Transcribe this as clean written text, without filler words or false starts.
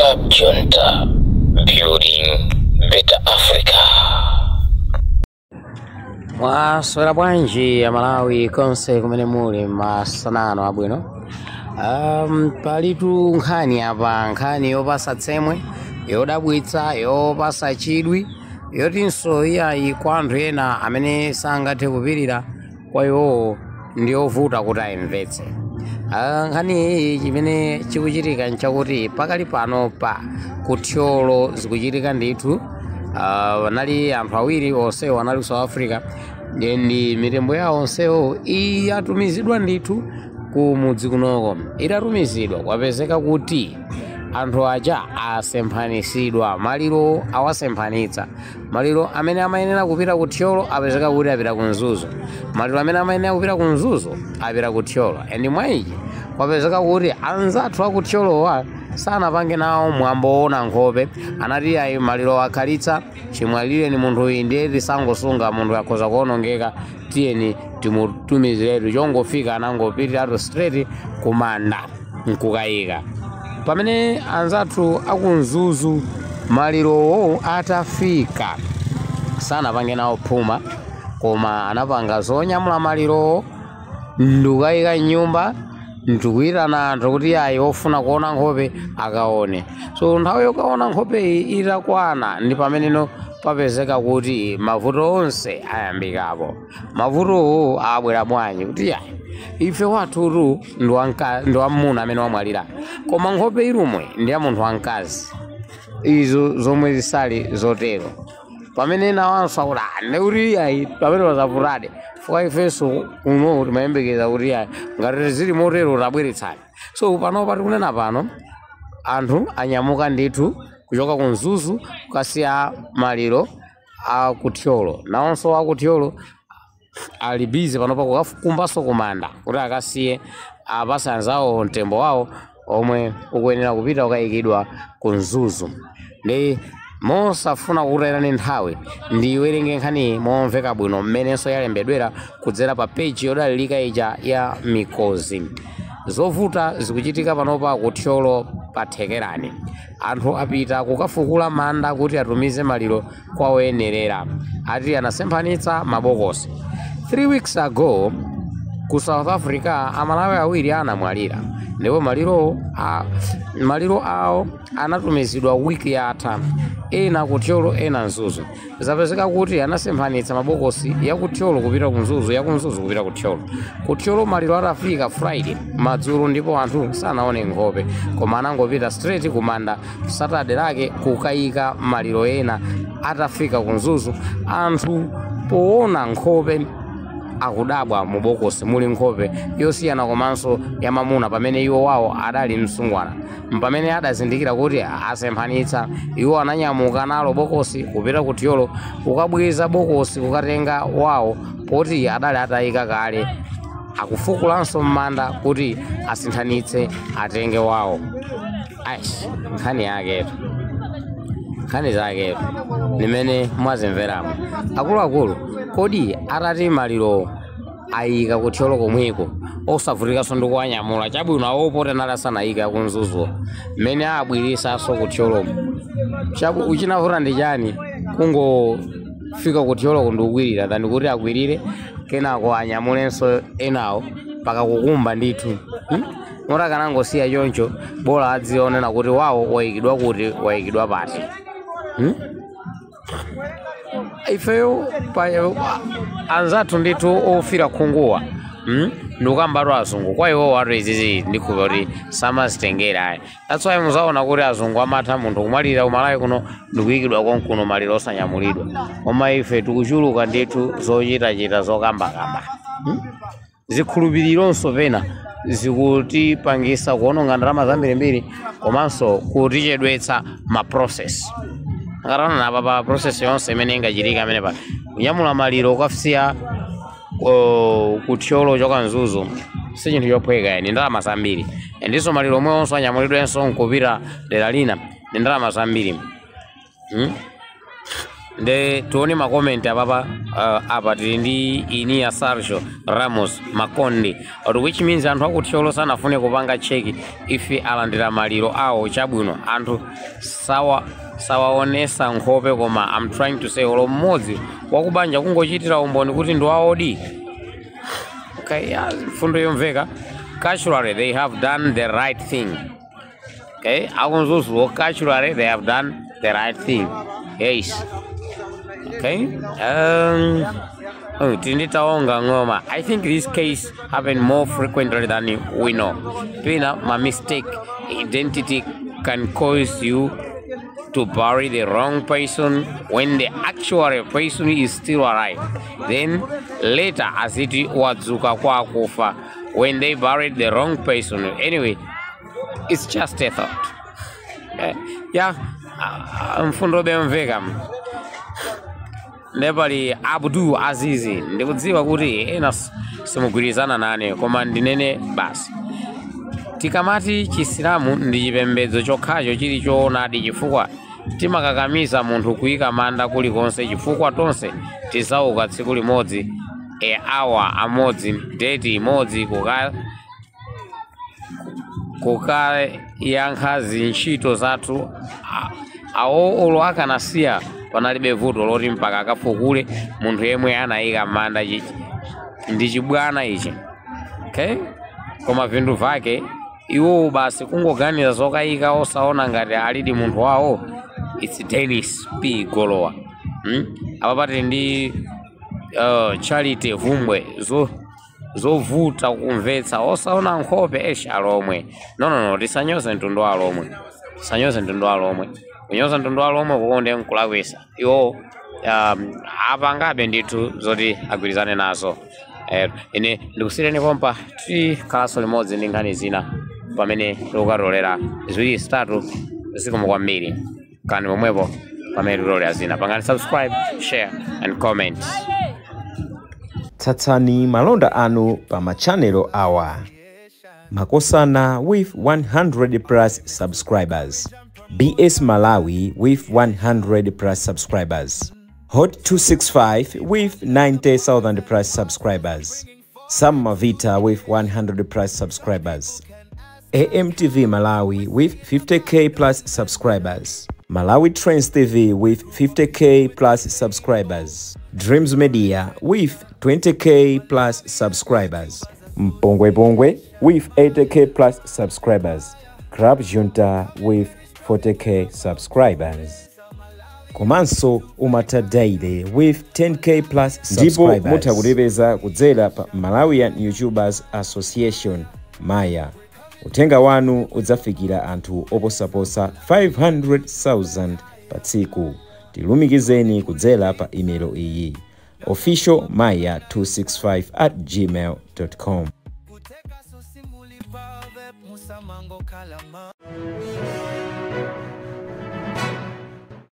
Club Junta, building better Africa. Mwaswera bwanji Amalawi konse kumene muli? Masanano abwino. Palitu nkhani apa, nkhani yopasa tsemwe, yodabwitsa, yopasa chidwi, yotinso iyayi kwa anthu ena amene sangathe kupirira, kwa iwowo ndi yovuta kuti ayimvetse. Nkhani iyi, chimene chikuchitika nchakuti pakali pano pa kuThyolo zikuchitika ndithu. Panali anthu awiri, onsewo anali ku South Africa, ndi mitembo yawo onsewo iyatumizidwa ndithu ku mudzi kunoko. Itatumizidwa, kwapezeka kuti anthu aja asemphanitsidwa, maliro awasemphanitsa. Maliro amene amayenera kupita ku Thyolo apezeka kuti apita ku Mzuzu, maliro amene amayenera kupita ku Mzuzu apita ku Thyolo. And mwaiji kwapezeka kuti anzathu aku Thyolowa sanapange nawo mwambo woona nkhope. Anati ayi, maliro akhalitsa chimwalire ni munthu uyu, ndiye tisangosunga, munthu akhoza kuonongeka, tiyeni timutumiziretu. Chongofika anangopitiratu straight kumanda nkukayika. Pamene anzathu akumzuzu malirowo atafika sanapange nawo phuma, koma anapanga zonyamula malirowo ndikukayika mnyumba, ndikuyitana anthu kuti ayi, ofuna kuona nkhope akaone. So nthawi yokaona nkhope iyi itakwana, ndi pameneno papezeka kuti mavuto onse ayambikapo. Mavutowo abwera bwanji? Kuti ayi, ife wathutu ndi wamuna amene wamwalira, koma nkhope ilumwe ndi ya munthu wamkazi, izo zomwe zisali zotero. Pamene nawanso akuti, "Ah, ndikuti ayi, pamene pazavutade fuka ifenso kuno timayembekeza kuti ayi, ngati zili motero tabweretsani." So pano patikunena pano, anthu anyamuka ndithu kuchoka ku Mzuzu kukasiya maliro akuthyolo. Nawonso akuthyolo ali busy panopa kukakumbanso kumanda kuti akasiye, apase anzawo mtembo wawo omwe ukuyenera kupita kukayikidwa ku Mzuzu. Ndi mosafuna kukutayirani nthawi, ndiwerenge nkhani momveka bwino mmenenso yalembedwera kudzera pa peji yodalirika ija ya Mikozi. Zovuta zikuchitika panopa kuthyolo pathekerani. Anthu apita kukafukula manda kuti atumize maliro kwa oyenerera, ati anasemphanitsa mabokosi. 3 weeks ago ku South Africa Amalawi awiri anamwalira, ndipo maliro awo anatumizidwa wiki yatha, ena kuthyolo, ena Mzuzu. Zapezeka kuti anasemphanitsa mabokosi, yakuthyolo kupita ku Mzuzu, yakumzuzu kupita kuthyolo. Kuthyolo maliro atafika Friday madzulo, ndipo anthu sanaone nkhope, koma anangopita straight kumanda Saturday lake kukayika maliro ena. Atafika ku Mzuzu, anthu poona nkhope akudabwa, mu bokosi muli nkhope yosiyana komanso ya mamuna, pamene iwo wawo adali msungwana. Pamene adazindikira kuti asemphanitsa, iwo ananyamuka nalo bokosi kupita ku Thyolo kukabweza bokosi kukatenga wawo, poti adali atayika kale. Akufukulanso m'manda kuti asinthanitse atenge wawo. Aish, nkhani yaketu, nkhani zaketu nimene mwazimveramo. Akuluakulu, kodi atati maliro ayika kuthyolo komweko, osavutikanso ndi kuwanyamula? Chabwino, awo poti anali asanayike akumzuzuwo, mmene abwirisanso kuthyolomo, chinavuta ndi chani kungofika kuthyoloko ndikukwirira than kuti akwirire kenako anyamulenso enawo pakakukumba ndithu, Moti akanangosiya choncho, bola adzionena kuti wawo wayikidwa kuti, wayikidwa pati, Ifeyo anzathu ndithu ofira khunguwa, Ndikukambatu azungu, kwa iwo watu izizi ndikhupa kuti samazitengera ayi. That's why muzaona kuti azungu amatha munthu kumwalira kumalawi kuno ndikuyikidwa konkuno, maliro osanyamulidwa. Koma ife tikuchuluka ndithu zochitachita, zokambakamba, Zikhulupirironso pena zikutipangisa kuononga ndalama zambirimbiri komanso kutichedwetsa ma process. Akataona apa pa process yonse imene ingachitika amene pa kunyamula maliro ukafisiya kuthyolo choka Mzuzu si chinthu chophweka, ni ndalama zambiri. Ndiso maliro omwe onso anyamulidwenso nkupita dera lina ndi ndalama zambiri, Nde tione ma comment apapa. Apa tili ndi Inia Sergio Ramos Makondi, which means anthu akuthyolo sanafune kupanga check ife alandira maliro awo. Chabwino, anthu sawa sawaonesa nkhope, koma I'm trying to say olo mmodzi wakubanja kungochitira umboni kuti ndi waodi. Okay, yeah, fundo yomveka. Culturally they have done the right thing. Okay, akunzuzu, culturally they have done the right thing. Yes. Okay. Oh, tinditaonga ngoma. I think this case happen more frequently than we know. Pina, my mistake identity can cause you to bury the wrong person when the actual person is still alive. Then later aziti wadzuka kwa akufa when they buried the wrong person. Anyway, it's just a thought. Okay. Yeah, mfundo bemveka. Ndepali Abdu Azizi, ndikudziwa kuti ena simugwirizana nane, koma ndinene basi. Tikamati Chisilamu ndi chipembedzo chokhacho chili choonadi, chifukwa timakakamiza munthu kuyika manda kulikonse, chifukwa tonse tizauka tsiku limodzi, e awa amodzi, date imodzi, kukayankha zintchito zathu. Awo olo akanasiya panalibe vuto loti mpaka akafukule munthu yemwe anayika manda. Ndi chibwana ichi. Okay, koma vinthu vake iwo basi kungoganiza zokayika osaona ngati alidi munthu wawo. It's Dennis P Golowa. Apa patili ndi Charity Vumbwe, zovuta kumvetsa osaona nkhope. Esha, alomwe, no, no, no, tisanyoze mtundu wa alomwe, tisanyoze mtundu wa alomwe. Kunyoza mtundu wa alomwe kukonde nkulakwisa. Iwo apangabe ndithu zoti agwirizane nazo. Ine ndikusiyireni pompa, tikhalanso limodzi ndi nkhani zina pamene tikukatolera ziwiri zitatu. Zikomo kwambiri, kani pomwepo pamene tikutolera zina. Pangani subscribe, share and comment. Tsatsani malonda anu pa ma channel awa: Makosana with 100 plus subscribers, BS Malawi with 100 plus subscribers, Hot 265 with 90,000 plus subscribers, Sam Mavita with 100 plus subscribers, AMTV Malawi with 50K plus subscribers, Malawi Trends TV with 50K plus subscribers, Dreams Media with 20K plus subscribers, Mpongwe Pongwe with 80K plus subscribers, Crab Junta with 40K subscribers. Komanso Umata Daily with 10K plus subscribers. Ndipo mutha kutipeza kudzera pa Malawian YouTubers Association, Maya. Uthenga wanu udzafikira anthu oposaposa 500,000 pa tsiku. Tilumikizeni kudzera pa email iyi: officialmaya265@gmail.com. Kuteka sosimuli pave musamango kalama.